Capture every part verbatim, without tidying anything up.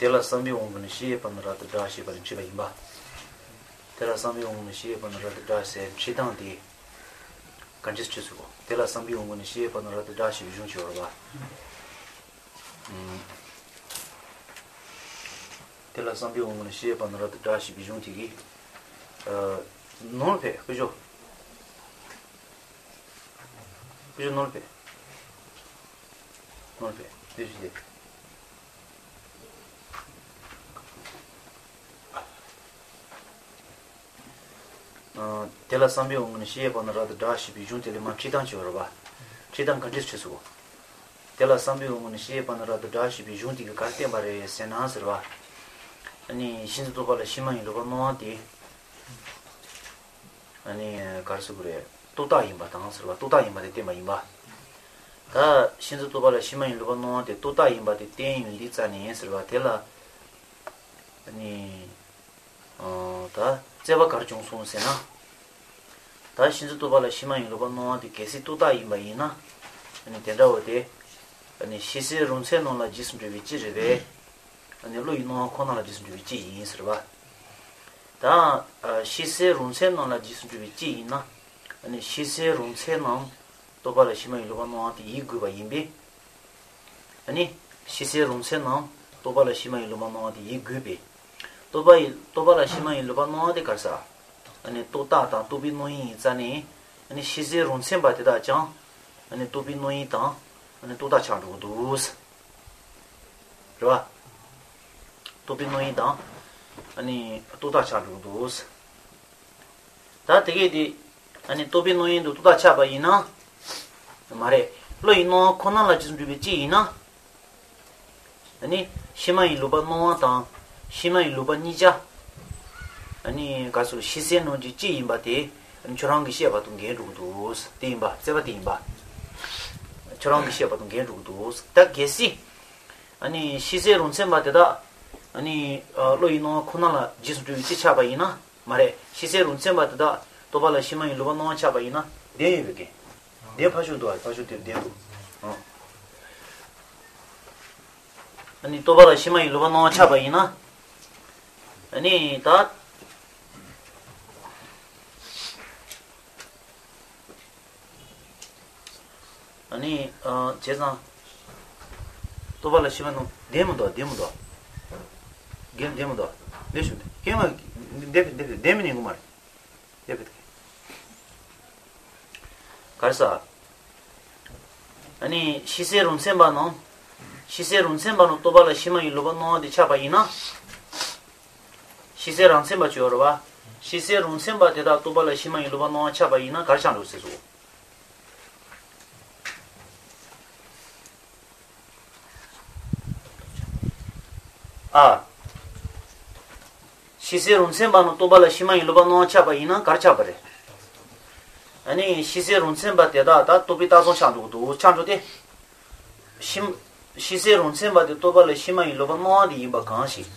དེ་ལ་བསམ་པའི་དབང་གིས་ནི་ཤེས་པ་ནི་རབ་ཏུ་བསྒྲགས་ཞེས་པ་ནི་འཁྲིད་པ་ཡིན་པ། དེ་ལ་བསམ་པའི་དབང་གིས་ནི་ཤེས་པ་ནི་རབ་ཏུ་བསྒྲགས་ཟེར་འཁྲིད་སྟངས་དེ་ག་འདྲས་འཁྲིད་ཚུལ་གོ། དེ་ལ་བསམ་པའི་དབང་གིས་ནི་ཤེས་པ་ནི་རབ་ཏུ་བསྒྲགས་ཞེས་པའི་གཞུང་ཅིག་ཡོད་རེད་པ། ཨུམ། དེ་ལ་བསམ་པའི་དབང་གིས་ནི་ཤེས་པ་ནི་རབ་ཏུ་བསྒྲགས་ཞེས་པའི་གཞུང་དེ་གིས། ཨ། ནོར་ཕེ་ཀུ་ཅོ། ཀུ་ཅོ་ནོར་ཕེ། ནོར་ཕེ། དེ་ཞིག་དེ། ཨ། དེ་ལ་བསམ་པའི་དབང་གིས་ནི་ཤེས་པ་ནི་རབ་ཏུ་བསྒྲགས་ཞེས་པའི་གཞུང་དེ་ལས་མར་འཁྲིད་སྟངས་ཅིག་ཡོད་རེད་པ། འཁྲིད་སྟངས་ག་འདྲས་འཁྲིད་ཚུལ་གོ། དེ་ལ་བསམ་པའི་དབང་གིས་ནི་ཤེས་པ་ནི་རབ་ཏུ་བསྒྲགས་ཞེས་པའི་གཞུང་དེ་གིས་ག་རེ་བསྟན་པ་རེད་ཟེར་ན་ཟེར་བ། ཨ་ནི་གཤིན་རྗེ་རྟོག་པ་ལ་ཕྱི་མ་ཡི་ལུས་པ་སྣང་བ་དེ། ཨ་ནི་ག་རེ་ཟེར་དགོས་རེད། རྟོག་བཏགས་ཡིན་པ་དང་ཟེར་བ། རྟོག་བཏགས་ཡིན་པ་དེ་བསྟན་པ་ཡིན་པ། ད་གཤིན་རྗེ་རྟོག་པ་ལ་ཕྱི་མ་ཡི་ལུས་པ་སྣང་བ་དེ་རྟོག་བཏགས་ཡིན་པ་དེ་བསྟན་ཡོང་དུས་ཙ་ནས་ཟེར་བ་དེ་ལ། ཨ་ནི། ཨ། ད་རྩོད་པ་ག་རེ་བྱུང་སོང་ཟེར་ན། ད་གཤིན་རྗེ་རྟོག་པ་ལ་ཕྱི་མ་ཡི་ལུས་པ་སྣང་བ་དེ་གལ་སྲིད་རྟོག་བཏགས་ཡིན་པ་ཡིན་ན། ཨ་ནི་དེ་འདྲ་བོ་དེ། ཨ་ནི་ཕྱི་གསལ་རང་མཚན་རྣམས་ལ་རྗེས་སུ་འགྲོ་བའི་སྤྱི་རེད་པས། ཨ་ནི་བློ་ཡི་སྣང་བ་ཁོ་ན་ལ་རྗེས་སུ་འགྲོ་བའི་སྤྱི་ཡིན་ཟེར་བ། ད། ཨ། ཕྱི་གསལ་རང་མཚན་རྣམས་ལ་རྗེས་སུ་འགྲོ་བའི་སྤྱི་ཡིན་ན། ཨ་ནི་ཕྱི་གསལ་རང་མཚན་རྣམས་རྟོག་པ་ལ་ཕྱི་མ་ཡི་ལུས་པ་སྣང་བ་དེ་ཡིན་དགོས་པ་ཡིན་པས། ཨ་ནི་ཕྱི་གསལ་རང་མཚན་རྣམས་རྟོག་པ་ལ་ཕྱི་མ་ཡི་ལུས་པ་སྣང་བ་དེ་ཡིན་དགོས་པས། རྟོག་པ་ཡི་རྟོག་པ་ལ་ཕྱི་མ་ཡི་ལུས་པ་སྣང་བ་དེ་ག་རེ་ཟེར། ཨ་ནི་རྟོག་བཏགས་དང་རྟོག་པའི་སྣང་ཡུལ་ཡིན་ཙ་ནས། ཨ་ནི་ཕྱི་གསལ་རང་མཚན་པ་དེ་དག་ཀྱང་། ཨ་ནི་རྟོག་པའི་སྣང་ཡུལ་དང་། ཨ་ནི་རྟོག་བཏགས་ཆགས་འགྲོ་གི་འདུག་རེད་པ། རྟོག་པའི་སྣང་ཡུལ་དང་། ཨ་ནི་རྟོག་བཏགས་ཆགས་འགྲོ་གི་འདུག་ད་དེ་གས་དེ། ཨ་ནི་རྟོག་པའི་སྣང་ཡུལ་དུ་རྟོག་བཏགས་ཆགས་པ་ཡིན་ན། མ་རེད། བློ་ཡི་སྣང་བ་ཁོ་ན་ལ་རྗེས་སུ་འགྲོ་བའི་སྤྱི་ཡིན་ན། ཨ་ནི་ཕྱི་མ་ཡི་ལུས་པ་སྣང་བ་དང་། ཕྱི་མ་ཡི་ལུས་པ་གཉིས་ཆ། ཨ་ནི་ག་རེ་ཟེར་ཕྱི་གསལ་ནང་གི་སྤྱི་ཡིན་པ་དེ། ཁྱོད་རང་གིས་བཤད་པ་དང་འགལ་འགྲོ་གི་འདུག་དེ་ཡིན་པ་རྩོད་པ་དེ་ཡིན་པ། ཁྱོད་རང་གིས་བཤད་པ་དང་འགལ་འགྲོ་གི་འདུག་ད་གལ་སྲིད། ཨ་ནི་ཕྱི་གསལ་རང་མཚན་པ་དེ་དག་ཨ་ནི་བློ་ཡི་སྣང་བ་ཁོ་ན་ལ་རྗེས་སུ་འགྲོ་བའི་སྤྱི་ཆགས་པ་ཡིན་ན། མ་རེད། ཕྱི་གསལ་རང་མཚན་པ་དེ་དག་རྟོག་པ་ལ་ཕྱི་མ་ཡི་ལུས་པ་སྣང་བ་ཆགས་པ་ཡིན་ན་བདེན་ཡོད་པའི་རྐྱེན། བདེན་ཕར་ཞོག་འདུག་ཨ། ཕར་ཞོག་དེ་བདེན་འདུག་ཨ་ནི་རྟོག་པ་ལ་ཕྱི་མ་ཡི་ལུས་པ་སྣང་བ་ཆགས་པ་ཡིན་ན། ཨ་ནི་ད། ཨ་ནི། ཨ། བྱས་ཙང་། རྟོག་པ་ལ་ཕྱི་མ་སྣང་། བདེན་མི་འདུག་བདེན་མི་འདུག་རྒན་བདེན་མི་འདུག་འདི་ཞུ་རྒན་མ། འདི་འདི་བདེན་མི་ཉན་གི་མ་རེད། འདི་བདེན། ག་རེ་ཟ། ཨ་ནི་ཕྱི་གསལ་རང་མཚན་པ་ནང་། ཕྱི་གསལ་རང་མཚན་པ་ནང་རྟོག་པ་ལ་ཕྱི་མ་ཡི་ལུས་པ་སྣང་བ་དེ་ཆགས་པ་ཡིན་ན། ཕྱི་གསལ་རང་མཚན་པ་ཅིག་ཡོད་རེད་པ། ཕྱི་གསལ་རང་མཚན་པ་དེ་དག་རྟོག་པ་ལ་ཕྱི་མ་ཡི་ལུས་པ་སྣང་བ་ཆགས་པ་ཡིན་ན་ག་རེ་ཆགས་འགྲོ་ཟེར་སོང་། ཨ། ཕྱི་གསལ་རང་མཚན་པ་ནང་རྟོག་པ་ལ་ཕྱི་མ་ཡི་ལུས་པ་སྣང་བ་ཆགས་པ་ཡིན་ན་ག་རེ་ཆགས་པ་རེད། ཨ་ནི་ཕྱི་གསལ་རང་མཚན་པ་དེ་དག་ད་རྟོག་པས་བཏགས་ཙམ་ཆགས་འགྲོ་གི་འདུག་ཆགས་འགྲོ་སྟེ། ཕྱི། ཕྱི་གསལ་རང་མཚན་པ་དེ་རྟོག་པ་ལ་ཕྱི་མ་ཡི་ལུས་པ་སྣང་བ་དེ་ཡིན་པ་གང་ཞིག་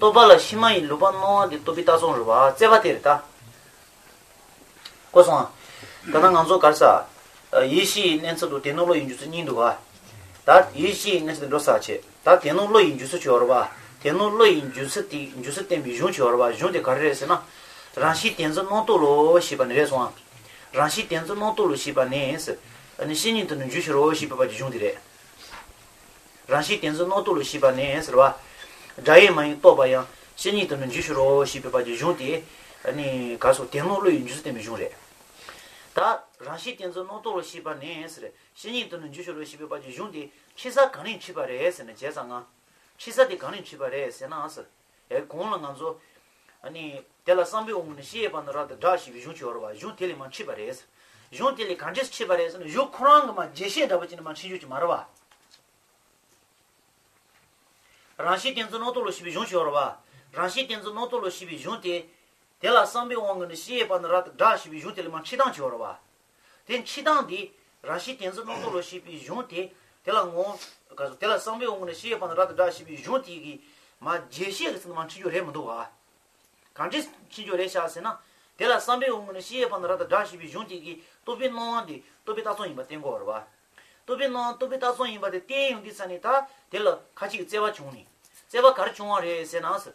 རྟོག་པ་ལ་ཕྱི་མ་ཡི་ལུས་པ་སྣང་བ་དེ་རྟོག་པས་བཏགས་ཙམ་རེད་པ། རྩོད་པ་དེ་རེད་ད། གོ་སོང་ཨ། ད་ལྟ་ང་ཚོ་ག་རེ་ཟ། ཡིད་ཤེས་ཡི་གནས་ཚུལ་དང་དེ་ནི་བློ་ཡི་འཇུག་ཚུལ་གཉིས་འདུག་ག་ད་ཡིད་ཤེས་ཡི་གནས་ཚུལ་དེ་འགྲོ་ས་བྱས། ད་དེ་ནི་བློ་ཡི་འཇུག་ཚུལ་ཅིག་ཡོད་རེད་པ། དེ་ནི་བློ་ཡི་འཇུག་ཚུལ་དེ་འཇུག་ཚུལ་བསྟན་པའི་གཞུང་ཅིག་ཡོད་རེད་པ། གཞུང་དེ་ག་རེ་རེད་ཟེར་ན། རང་བཞིན་གཏན་ཚིགས་སྣང་རྟོག་བློ་ཞེས་པ་ནི་རེད་སོང་ཨ། རང་བཞིན་གཏན་ཚིགས་སྣང་རྟོག་བློ་ཞེས་པ་ནི། ཨ་ནི་བཤེས་གཉེན་དེ་ནི་འཇུག་ཕྱིར་རོ་ཞེས་པའི་བར་གྱི་གཞུང་དེ་རེད། རང་བཞིན་གཏན་ཚིགས་སྣང་རྟོག་བློ་ཞེས་པ་ནི་ཟེར་བ། སྒྲ་ཡིས་མ་ཡིན་རྟོག་པ་ཡང་། བཤེས་གཉེན་དེ་ནི་འཇུག་ཕྱིར་རོ་ཞེས་པའི་བར་གྱི་གཞུང་དེ། ཨ་ནི་ག་རེ་ཟ། དེ་ནི་བློ་ཡི་འཇུག་ཚུལ་བསྟན་པའི་གཞུང་རེད། ད་རང་བཞིན་གཏན་ཚིགས་སྣང་རྟོག་བློ་ཞེས་པ་ནི་ཟེར། བཤེས་གཉེན་དེ་ནི་འཇུག་ཕྱིར་རོ་ཞེས་པའི་བར་གྱི་གཞུང་དེ་འཁྲིད་ས་གང་ནས་འཁྲིད་པ་རེད་ཟེར་ན། བྱས་ཙང་ང་། འཁྲིད་ས་དེ་གང་ནས་འཁྲིད་པ་རེད་ཟེར་ན་ཟེར། ཨེ། གོང་ལ་ང་ཚོ། ཨ་ནི། དེ་ལ་བསམ་པའི་དབང་གིས་ནི་ཤེས་པ་ནི་རབ་ཏུ་བསྒྲགས་ཞེས་པའི་གཞུང་ཅིག་ཡོད་རེད་པ། གཞུང་དེ་ལས་མར་འཁྲིད་པ་རེད། གཞུང་དེ་ལས་གང་འདྲས་འཁྲིད་པ་རེད་ཟེར་ན། གཞུང་ཁོ་རང་གིས་མར་རྒྱས་བཤད་འདྲ་པོ་ཅིག་ནས་མར་འཁྲིད་རྒྱུ་ཅིག་མ་རེད་པ། རང་བཞིན་གཏན་ཚིགས་སྣང་རྟོག་བློ་ཞེས་པའི་གཞུང་ཅིག་ཡོད་རེད་པ། རང་བཞིན་གཏན་ཚིགས་སྣང་རྟོག་བློ་ཞེས་པའི་གཞུང་དེ། དེ་ལ་བསམ་པའི་དབང་གིས་ནི་ཤེས་པ་ནི་རབ་ཏུ་བསྒྲགས་ཞེས་པའི་གཞུང་དེ་ལས་མར་འཁྲིད་སྟངས་ཅིག་ཡོད་རེད་པ། དེ་འཁྲིད་སྟངས་དེ། རང་བཞིན་གཏན་ཚིགས་སྣང་རྟོག་བློ་ཞེས་པའི་གཞུང་དེ། དེ་ལ་ངོ་། ག་རེ་ཟ། དེ་ལ་བསམ་པའི་དབང་གིས་ནི་ཤེས་པ་ནི་རབ་ཏུ་བསྒྲགས་ཞེས་པའི་གཞུང་དེ་གིས་མར་རྒྱས་བཤད་ཀྱི་ཚུལ་དུ་མར་འཁྲིད་རྒྱུ་རེད་མི་འདུག་ག་གང་འདྲས་འཁྲིད་རྒྱུ་རེད་ཤག་ཟེར་ན། དེ་ལ་བསམ་པའི་དབང་གིས་ནི་ཤེས་པ་ནི་རབ་ཏུ་བསྒྲགས་ཞེས་པའི་གཞུང་དེ་གིས་རྟོག་པའི་སྣང་བ་དེ་རྟོག་པས་བཏགས་ཙམ་ཡིན་པ་བསྟན་གྱི་ཡོད་རེད་པ། རྟོག་པའི་སྣང་བ་རྟོག་པས་བཏགས་ཙམ་ཡིན་པ་དེ་བསྟན་ཡོང་དུས་ཙ་ནས། ད་དེ་ལ་ཁ་ཅིག་གིས་རྩོད་པ་བྱུང་ནས། སྲེད་པ་ག་རེ་བྱུང་བ་རེད་ཟེར་ན་ཟེར།